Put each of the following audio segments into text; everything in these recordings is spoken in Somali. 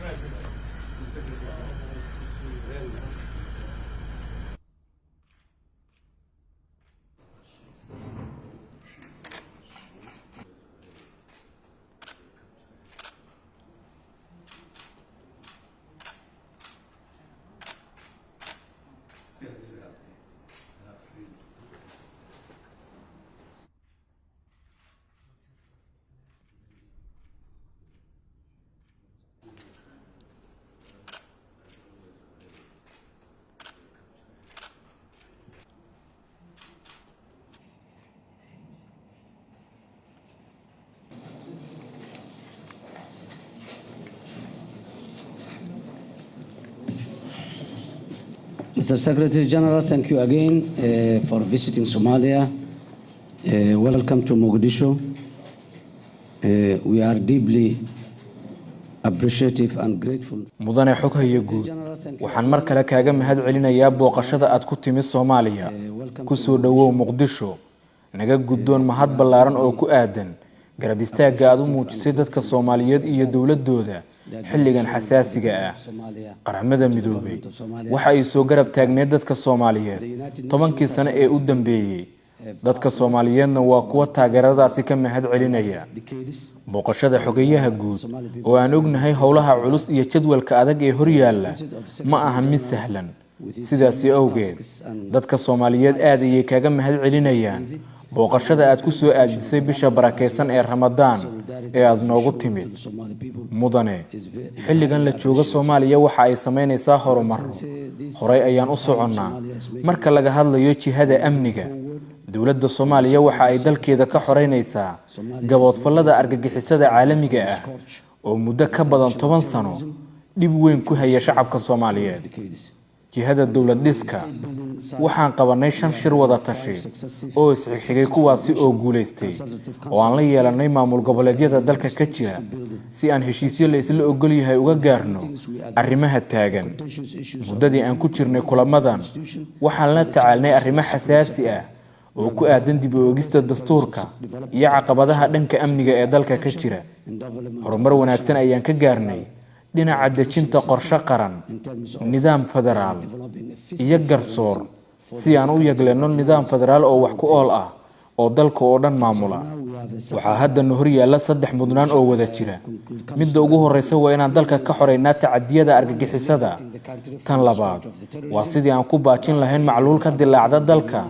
Congratulations. Very nice. Mr. Secretary General, thank you again for visiting Somalia. Welcome to Mogadishu. We are deeply appreciative and grateful. Mudane Xoghaye Guud, waxaan mar kale kaaga mahad celinayaa booqashada aad ku timid Soomaaliya. Ku soo dhowow Muqdisho. Naga guddoon mahad ballaaran oo ku aadan garab istaagga aad u muujisay dadka Soomaaliyeed iyo dowladooda xilligan xasaasiga ah. Qaramada Midoobay waxa ay soo garab taagneed dadka Soomaaliyeed 10kii sano ee u dambeeyey, dadka Soomaaliyeedna waa kuwa taageeradaasi ka mahad celinaya. Booqashada Xoghayaha Guud, oo aan ognahay howlaha culus iyo jadwalka adag ee horyaalla, ma aha mid sahlan. Sidaasi awgeed, dadka Soomaaliyeed aad ayay kaaga mahad celinayaan booqashada aad ku soo aadisay bisha barakeysan ee Ramadaan ee aada noogu timid. Mudane, xilligan la joogo Soomaaliya waxa ay sameyneysaa horumaro. Horey ayaan u soconnaa marka laga hadlayo jihada amniga. Dowladda Soomaaliya waxa ay dalkeeda ka xoreyneysaa gaboodfallada argagixisada caalamiga ah oo muddo ka badan 10 sano dhib weyn ku haya shacabka Soomaaliyeed. Jihada dowlad dhiska, waxaan qabanay shan shir wada tashi oo isxigxigay, kuwaasi oo guuleystay, oo aan la yeelanay maamul goboleedyada dalka ka jira, si aan heshiisyo la isla ogol yahay uga gaarno arrimaha taagan. Muddadii aan ku jirnay kulamadan, waxaan la tacaalnay arrimo xasaasi ah oo ku aadan dib u eegista dastuurka iyo caqabadaha dhanka amniga ee dalka ka jira. Horumar wanaagsan ayaan ka gaarnay dhinaca dejinta qorshe qaran, nidaam federaal iyo garsoor, si aan u yeegleeno nidaam federaal oo wax ku ool ah oo dalka oo dhan maamula. Waxaa haddana hor yaalla saddex mudnaan oo wada jira. Midda ugu horeysa waa inaan dalka ka xoreynaa tacadiyada argagixisada. Tan labaad waa sidii aan ku baajin lahayn macluul ka dilaacda dalka,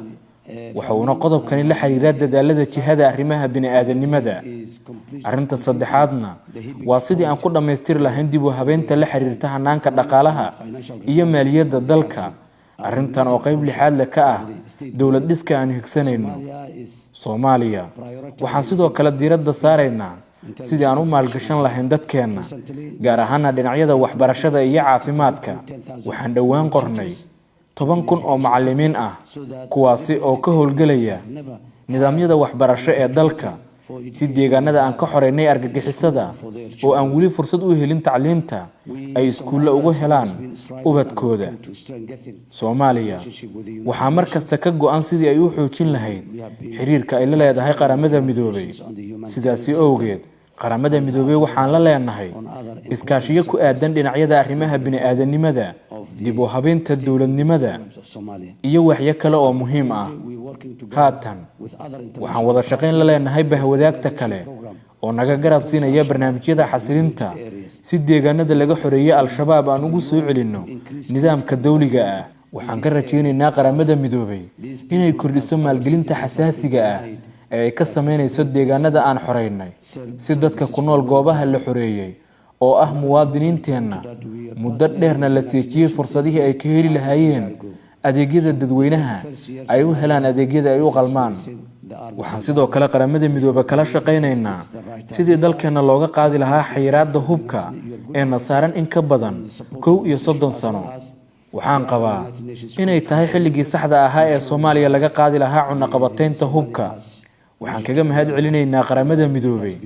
waxa uuna qodobkani la xiriiraa dadaalada jihada arrimaha bini-aadanimada. Arrinta saddexaadna waa sidii aan ku dhammaystiri lahayn dib u habeynta la xiriirta hanaanka dhaqaalaha iyo maaliyadda dalka, arrintan oo qeyb lixaad leh ka ah dowlad dhiska aan higsanayno. Soomaaliya waxaan sidoo kale diiradda saaraynaa sidii aan u maalgashan lahayn dadkeenna, gaar ahaana dhinacyada waxbarashada iyo caafimaadka. Waxaan dhowaan qornay 10,000 oo macalimiin ah, kuwaasi oo ka howlgelaya nidaamyada waxbarasho ee dalka, si deegaanada aan ka xoreynay argagixisada oo aan weli fursad u helin tacliinta ay iskuulle ugu helaan ubadkooda. Soomaaliya waxaa mar kasta ka go-an sidii ay u xoojin lahayd xiriirka ay la leedahay Qaramada Midoobay. Sidaasi owgeed, Qaramada Midoobey waxaan la leenahay iskaashiyo ku aadan dhinacyada arrimaha bini-aadanimada, dib u habeynta dowladnimada iyo waxyo kale oo muhiim ah. Haatan waxaan wada shaqayn la leenahay bahwadaagta kale oo naga garab siinaya barnaamijyada xasilinta, si deegaanada laga xoreeyey Al-Shabaab aan ugu soo celinno nidaamka dowliga ah. Waxaan ka rajaynaynaa Qaramada Midoobay inay kordhiso maalgelinta xasaasiga ah ee ay ka sameyneyso deegaanada aan xoreynay, si dadka ku nool goobaha la xoreeyey, oo ah muwaadiniinteenna, muddo dheerna la seejiyey fursadihii ay ka heli lahaayeen adeegyada dadweynaha, ay u helaan adeegyada ay u qalmaan. Waxaan sidoo kale Qaramada Midoobe kala shaqaynaynaa sidii dalkeenna looga qaadi lahaa xayiraadda hubka ee na saaran in ka badan 31 sano. Waxaan qabaa inay tahay xilligii saxda ahaa ee Soomaaliya laga qaadi lahaa cunaqabataynta hubka. Waxaan kaga mahad celinaynaa Qaramada Midoobey,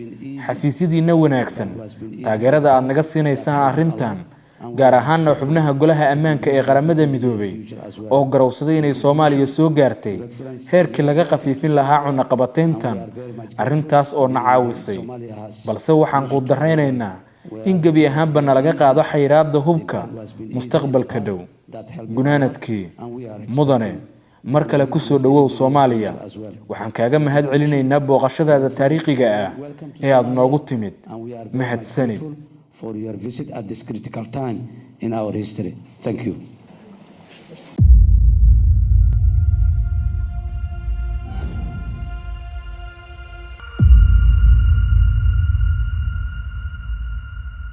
xafiisyadiina wanaagsan, taageerada aada naga siinaysaan arrintan, gaar ahaana xubnaha Golaha Ammaanka ee Qaramada Midoobey oo garowsaday inay Soomaaliya soo gaartay heerkii laga khafiifin lahaa cunaqabatayntan, arrintaas oo na caawisay. Balse waxaan quudaraynaynaa In gebi ahaanba nalaga qaado xayiraadda hubka mustaqbalka dhow. Gunaanadkii, mudane, mar kale kusoo dhowow Soomaaliya. Waxaan kaaga mahad celinaynaa booqashadaada taariikhiga ah ee aada noogu timid. And we are very much Mahadsanid. Grateful for your visit at this critical time in our history. Thank you.